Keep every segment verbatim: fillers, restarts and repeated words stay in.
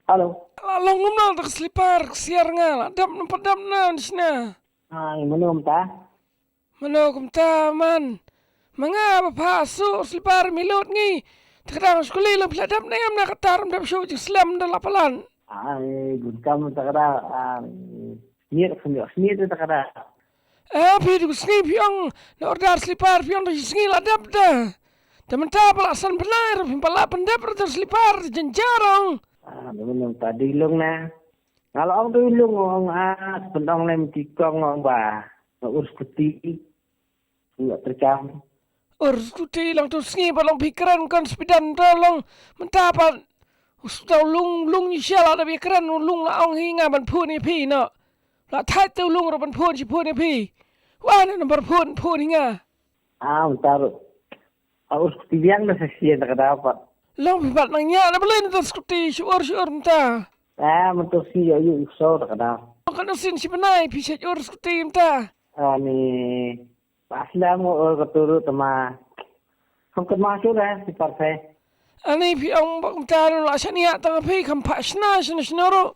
Hello. La long kumno ta ka slipar ka siar nga, la dap na pat dap na shna. Ah, mano kumta? Mano kumta man? Ma nga ba pha su slipar milut ngi. Ta ka dang skuli long phi la dap na ngam na ka tar dap shu jing slem da la palan. Ai, bun kam ta ka da. Ah, sniet kham yo sniet ta ka da. Eh, phi tu sngi phi ong na order slipar phi ong tu sngi la dap da. Ta mynta pa la san bnai ro phi pa la pyndap ro ta slipar jynjar ong. Ah, da mynta dei long na. Nga la ong dei long ong ah, pyndong lem ti kong ong ba. Nga ur skuti. Nga terkam. Ur skuti long tu sngi ba long phi kren kon spidan to long mynta pa. Us tau lung lung ni sha la da phi kren lung la ong hi nga ban phone ïa phi no. La thait tu lung ro ban phone shi phone ïa phi. Wa na number phone phone hi nga. Ah, mynta ro. Ah, ur skuti biang da sa sien da ka dapat. Long phi bat nang nya na belen ta skuti shu ur shu ur mynta. Ah, mynta si yo yu so da ka da. Kan usin shi bnai phi shu ur skuti mynta. Ani. Pas la mo ur ka turu tama. Kam kat ma tu da si par phe. Ani phi ong bak mynta la shania tang phi kam pha shna shna shna ro.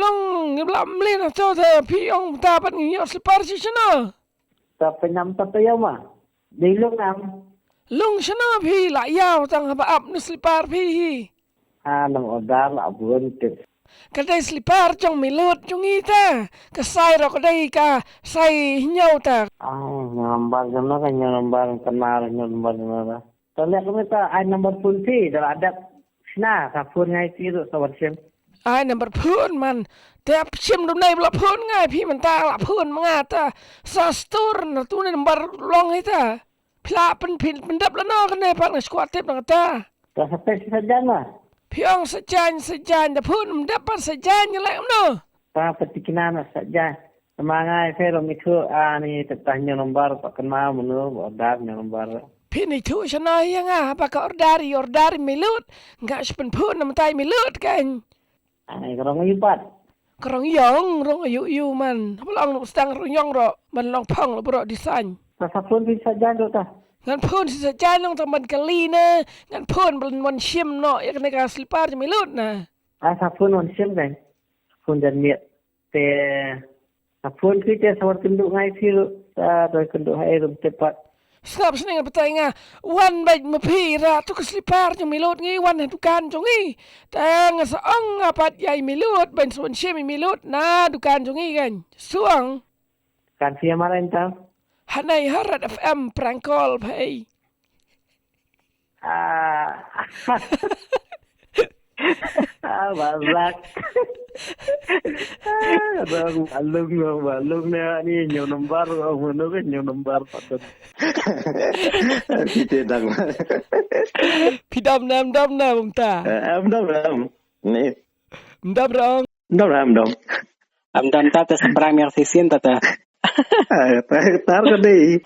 Long ngi bla mlin to da phi ong mynta bat ngi yo slipar shi shna. Ta penyam ta peyama. Dei long am. Long shano phi la ïaw tang haba ap na slipar phi hi. Ha nang order la bun te. Ka dei slipar jong milut jong i ta. Ka sai ro ka dei ka sai hynñiew ta. Ah, number jong na ka hynñiew number ka nar hynñiew number jong na. Ta lek mynta ai number phone phi da la dep shna sa phone ngai phi ruh sa wan shim. Ai number phone man. Te ap shim dum nai ba la phone ngai phi mynta la phone ma nga ta. Sa store na tu ne number long hi ta. Phi la pyn pyn pyndep la no kane pat nga skwat tip na ta. Ta sa pes sa jan ma. Phi ong sa jan sa jan da phone dep pat sa jan ngi lai um no. Ta pati kina na sa jan. Tama ngai phi rom ithuh ani tep tah hynñiew number pa kynmaw mano ba order hynñiew number. Phin ithuh shano ïa nga ba ka order i order i milut. Nga shu pynphone na mynta i milut kan. Ai ka rong ïu pat. Ka rong ïong rong ïu ïu man. Haba long nuk stang rong ïong ro ban long phong lo bro design. Ta sa phone phi sa jan ro ta. Ngan phone si sa jan long ta man kali na. Ngan phone ban mon shim no ïa kane ka slipar i milut na. Ai sa phone mon shim kan. Phone jan miet. Te sa phone phi te sa wat kynduh ngai phi ruh sa doi kynduh hai rum te pat. Sngap sning batai nga wan bait ma phi ra tu ka slipar jong milut ngi wan ha dukan jong ngi. Te nga sa ong nga pat ïa i milut ban sa wan shim i milut na dukan jong ngi kan. Suang. Kan phi ma ren ta. Hanai harat F M prank call phai. Ah. Ah, balak. Ah, dong balung dong balung ne ni nyom nombar dong mano ke nyom nombar patut. Kita dang. Pidam nam dam nam ta. Am dam dam. Ni. Dam dam. Dam dam dam. Am dam ta ta sembrang yang sisin ta ta. Tar ka dei.